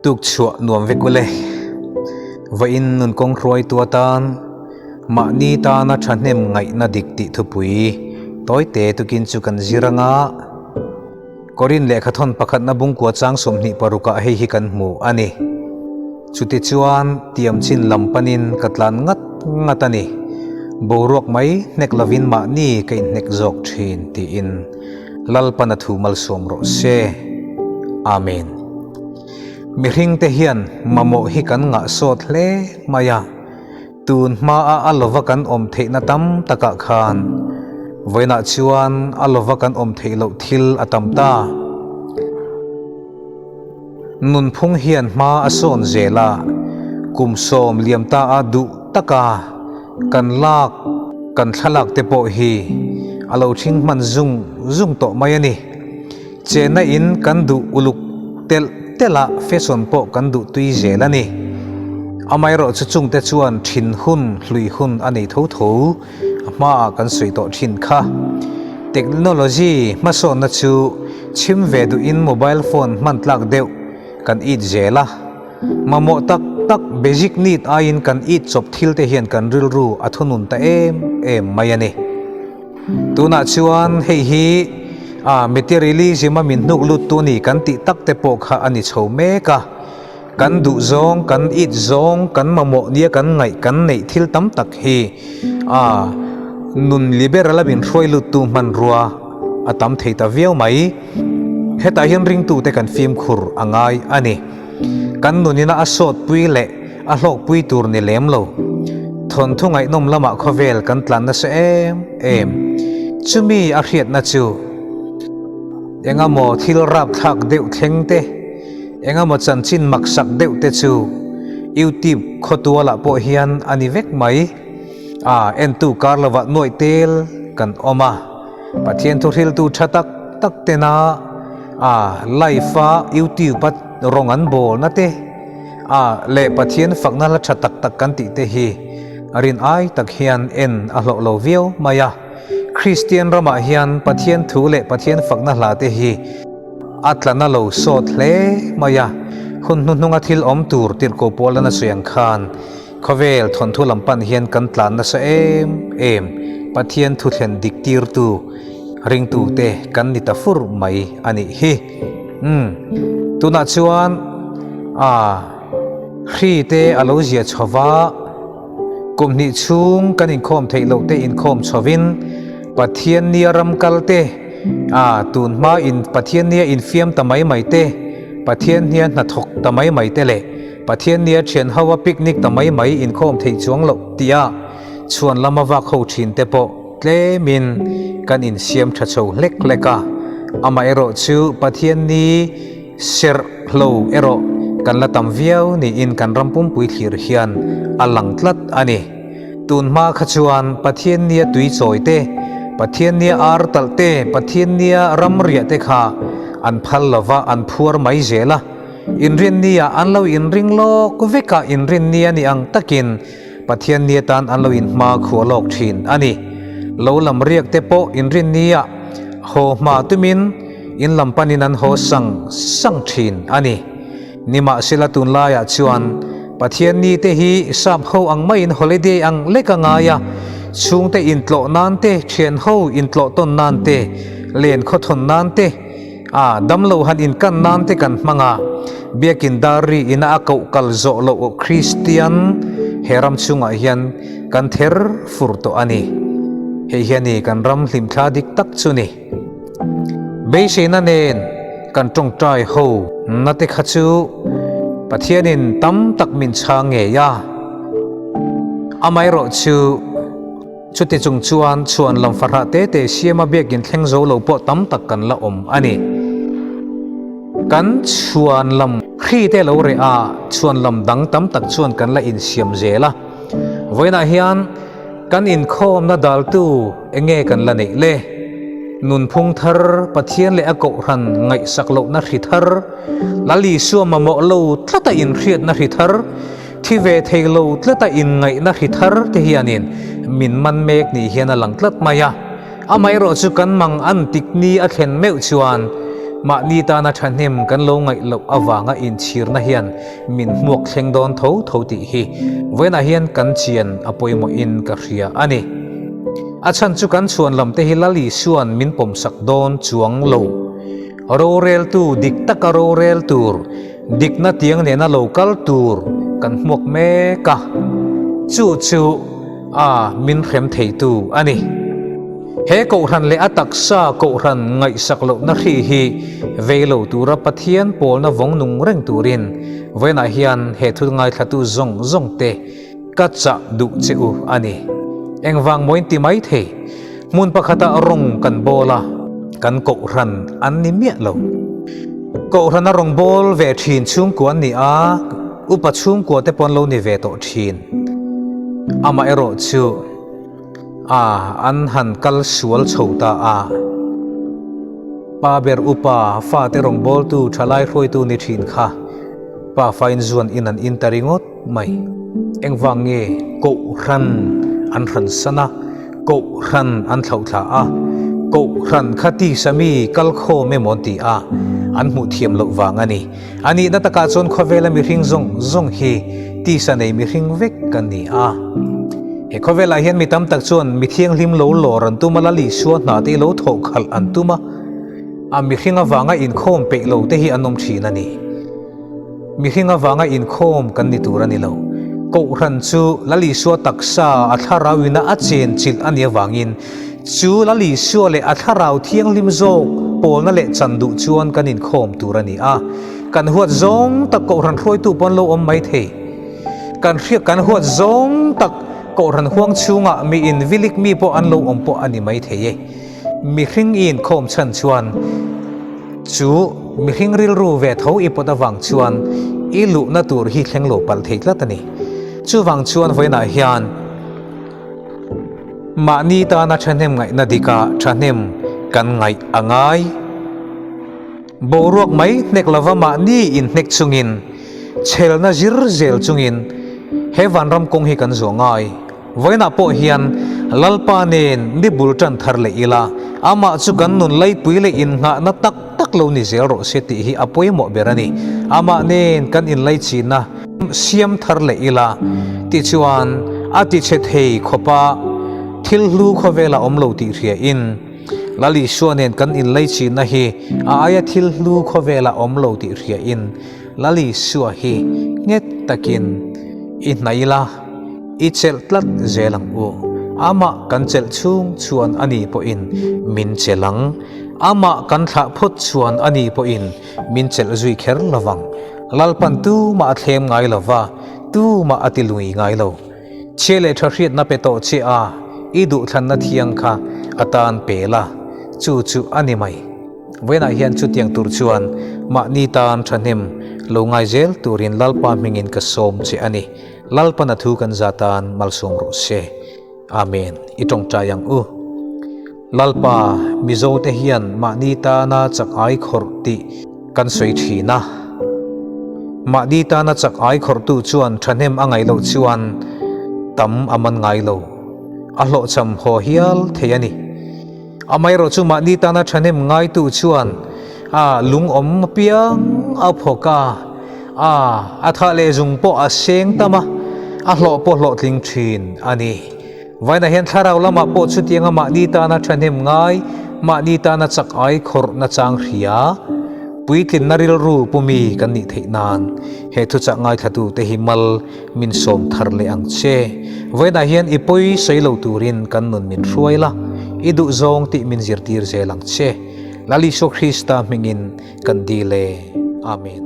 Tuk chhuah nuam vek ule. Vawiin nun kawng hruaitu atan mahni tana thahnem ngaihna dik tih thupui tawite tukin chu kan zir anga Korin lehkhathawn pakhatna bungkua chang 26 ah hei hi kan hmu a ni. Chutichuan tiam chin lam panin ka tlan ngat ngat a ni. Boruak mai hnek lovin mahni ka inhnek zawk thin tiin Lalpan a thu malsawm rawh se. Amen. Mihringte hian mamawh hi kan ngah sawt hle mai a. Tun hmaa a lova kan awm theihna tam takah khan vawiinah chuan a lova kan awm theih loh thil a tam ta. Nunphung hian hma a sawn zel a, kum sawm liam ta a duh taka kan lak kan thlalak te pawh hi a lo thing hman zung zung tawh mai a ni. Chenna in kan duh uluk telh telh a, fashion pawh kan duh tui zel a ni. Amaherawh chu chungte chuan thin hun, hlui hun a nei tho tho, a hmaah kan sawi tawh thin kha. Technology hmasawnna chu chhim ve duhin mobile phone hman tlak deuh kan it zel a. Mamawh tak tak basic need aiin kan it chawp thil te hian kan rilru a thunun ta em em mai a ni. Tunah chuan hei hi a materialism a min hnuk lut tu ni kan tih tak te pawh kha a ni chho mek a. Kan duh zawng, kan it zawng, kan mamawh nia kan ngaih kan neih thil tam tak hi a nun liberal a min hruai lut tu hmanrua a tam thei ta viau mai. Hetah hian ringtute kan fimkhur a ngai a ni. Kan nunina a sawtpui leh a hlawkpui tur ni lem lo. Thawnthu ngaihnawm lamah khawvel kan tlan nasa em em. Chumi a hriatna chu engemaw thil rapthlak deuh thleng te, engemaw chanchin maksak deuh te chu YouTube khawtualah pawh hian a ni vek mai. A entu kar lovah nuaih tel kan awm a, Pathian thuhriltu tha tak tak tena a live a YouTube a rawng an bawlna te, A leh Pathian fakna hla tha tak tak kan tih te hi rin ai tak hian en a hlawh lo viau mai a. Kristian ramah hian Pathian thu leh Pathian fakna hla te hi a tlana lo sawt hle mai a. Hun hnuhnunga thil awm tur tirhkoh pawl an a sawi ang khan khawvel thawnthu lam pan hian kan tlan nasa em em. Pathian thu thlen dik tirtu ringtute kan ni ta fur mai a nih hi. Umm, tunah chuan a hri te a lo zia chho va, kum hnih chhung kan inkhawm theih loh te inkhawm chhovin Pathian nia ram kal te, a tun hma in Pathian nia infiam ta mai mai te, Pathian nia hnathawk ta mai mai te leh Pathian nia thian ho a picnic ta mai mai inkhawm theih chuang loh tia chhuan lama vak ho thin te pawh Tlemin kan insiam tha chho hlek hlek a, amaherawh chu Pathian ni serh hlo erawh kan la tam viau niin kan ram pumpui thlir hian a lang tlat a ni. Tun hma kha chuan Pathian nia tui chawi te, Pathian nia ar talh te, Pathian nia ram riah te kha an phal lova an phuar mai zel a. Inrinnia an lo inring lawk vek a, inrinnia ni ang takin Pathian ni atan an lo inhma khuah lawk thin a ni. Lo lam riak te pawh inrinnia haw hma tumin in lam panin an haw sang sang thin a ni. Nimahsela tunlaiah chuan Pathian ni te hi sap ho ang maiin holiday ang lek a ngai a, chhungte intlawh nan te, thian ho intlawh tawn nan te, len khawthawn nan te, A damlo han inkan nan te kan hmang a, Biakin dar ri ina a koh kal zawh loh Kristian he ram chhungah hian kan ther fur tawh a ni. Hei hian i kan ram hlimthla dik tak chu ni. Beiseina nen kan tawngtai ho na te kha chu Pathianin tam tak min chhang ngei a, amaherawh chu, Chuti chung chuan chhuan lam farah te te siama biakin thleng zo lo pawh tam tak kan la awm a ni. Kan chhuan lam hri te lo reh a, chhuan lam dang tam tak chuan kan la insiam zel a. Vawiinah hian kan inkhawmna daltu enge kan la neih le? Nunphung thar, Pathian leh a Kohhran ngaihsak lohna hri thar, Lal Isua mamawh lo tlata inhriatna hri thar, Thi ve thei lo tlata inngaihna hri thar te hianin min man mek nih hian a lang tlat mai a. Amaherawh chu kan mang an tik ni a thlen meuh chuan Mahni tana thahnem kan lo ngaih loh avanga inchhirna hian min hmuak thleng dawn tho tho tih hi vawiinah hian kan chian a pawimawhin ka hria a ni. A chhan chu kan chhuan lam te hi Lal Isua'n min pawmsak dawn chuang lo. Roreltu dik taka rorel tur, dikna tiang nena lo kal tur kan hmuak mek a, chu chu a min hrem theitu a ni. He Kohhran leh a taksa Kohhran ngaihsak lohna hri hi vei lo tura Pathian pawlna vawng nung reng turin vawiinah hian he thu ngaithlatu zawng zawng te ka chah duh che u a ni. Engvang maw in ti mai thei? Hmun pakhatah rawng kan bawl a, kan Kohhran an ni miah lo. Kohhrana rawng bawl ve thin chhungkua an ni a, upa chhungkua te pawh an lo ni ve tawh thin. Amaherawhchu. A, an han kal sual chho ta a. Pa ber upa, fate rawngbawltu, thalai hruaitu ni thin kha pa fain zuan in an in ta ringawt mai. Engvang nge Kohhran an hran san a, Kohhran an thlauhthla a, Kohhran kha tisa mi kal khawm emaw an ti a, an hmuh thiam loh vang a ni. A nihna takah chuan khawvela mihring zawng zawng hi tisa nei mihring vek kan ni a. He khawvelah hian mi tam tak chuan mi thianghlim lo lawr an tum a, Lal Isua hna te hi lo thawh khalh an tum a, a mihring avanga inkhawm peih lo te hi an awm thin a ni. Mihring avanga inkhawm kan ni tur a ni lo. Kohhran chu Lal Isua taksa a thlarau ina a chenchilh a nih avangin Chu Lal Isua leh a Thlarau Thianghlim zawk pawlna leh chan duh chuan kan inkhawm tur a ni a. Kan huat zawng tak Kohhran hruaitu pawn lo awm mai thei. Kan hriat kan huat zawng tak Kohhran huang chhungah mi invilik mi pawh an lo awm pawh a ni mai thei e. Mihring i inkhawm chhan chuan chu mihring rilru ve tho i pawt avang chuan i luhna tur hi thleng lo palh thei tlat a ni. Chuvang chuan vawiinah hian. Mahni tana thahnem ngaihna dikah thahnem kan ngaih a ngai. Boruak mai hnek lova mahni inhnek chungin, chhelna zir zel chungin he vanram kawng hi kan zawh ngai. Vawiinah pawh hian Lalpa nen ni bul tan thar leh ila, amah chu kan nun laipui leh innghahna tak tak lo ni zel rawh se tih hi a pawimawh ber a ni. Amah nen kan inlaichihna. Siam thar leh ila tichuan a tichhe thei khawpa thil hlu khawvela awm lo tih hria in Lal Isua nen kan inleichihna hi a aia thil hlu khawvela awm lo tih hria in Lal Isua hi nghet takin i hnaih ila i chelh tlat zel ang u. Amah kan chelh chhung chuan ani pawhin min chelh ang. Amah kan thlah phawt chuan ani pawhin Min chelh zui kher lovang. Lalpan tumah a thlem ngai lo va, tumah a ti lui ngai lo. Chhia leh tha hriatna pe tawh che a, i duhthlanna thiang kha a tan pe la, chu chu a ni mai. Vawiinah hian chutiang tur chuan mahni tan thahnem lo ngai zel turin Lalpa hmingin ka sawm che a ni. Lalpan a thu kan za tan malsawm rawh se. Amen. I tawngtai ang u. Lalpa, Mizo te hian mahni tana chak ai khawrh tih kan sawi thin a. Mahni tana chak ai khawrhtu chuan thahnem a ngaih loh chuan tam a man ngai lo. A hlawhchham haw hial thei a ni. Amaherawh chu mahni tana thahnem ngaitu chuan a lungawm apiang a phawk a, a a thah leh zung pawh a seng tam a, a hlawh pawh hlawhtling thin a ni. Vainah hian thlarau lamah pawh chutianga mahni tana thahnem ngai, mahni tana chak ai khawrh nachang hria, puitlinna rilru pumi kan nih theih nan he thuchah ngaithlatute hi mal Min sawm thar leh ang che. Vawiinah hian i pawi sawi lo turin kan nun min hruai la, i duh zawng tih min zirtir zel ang che. Lal Isua Krista hmingin kan dil e. Amen.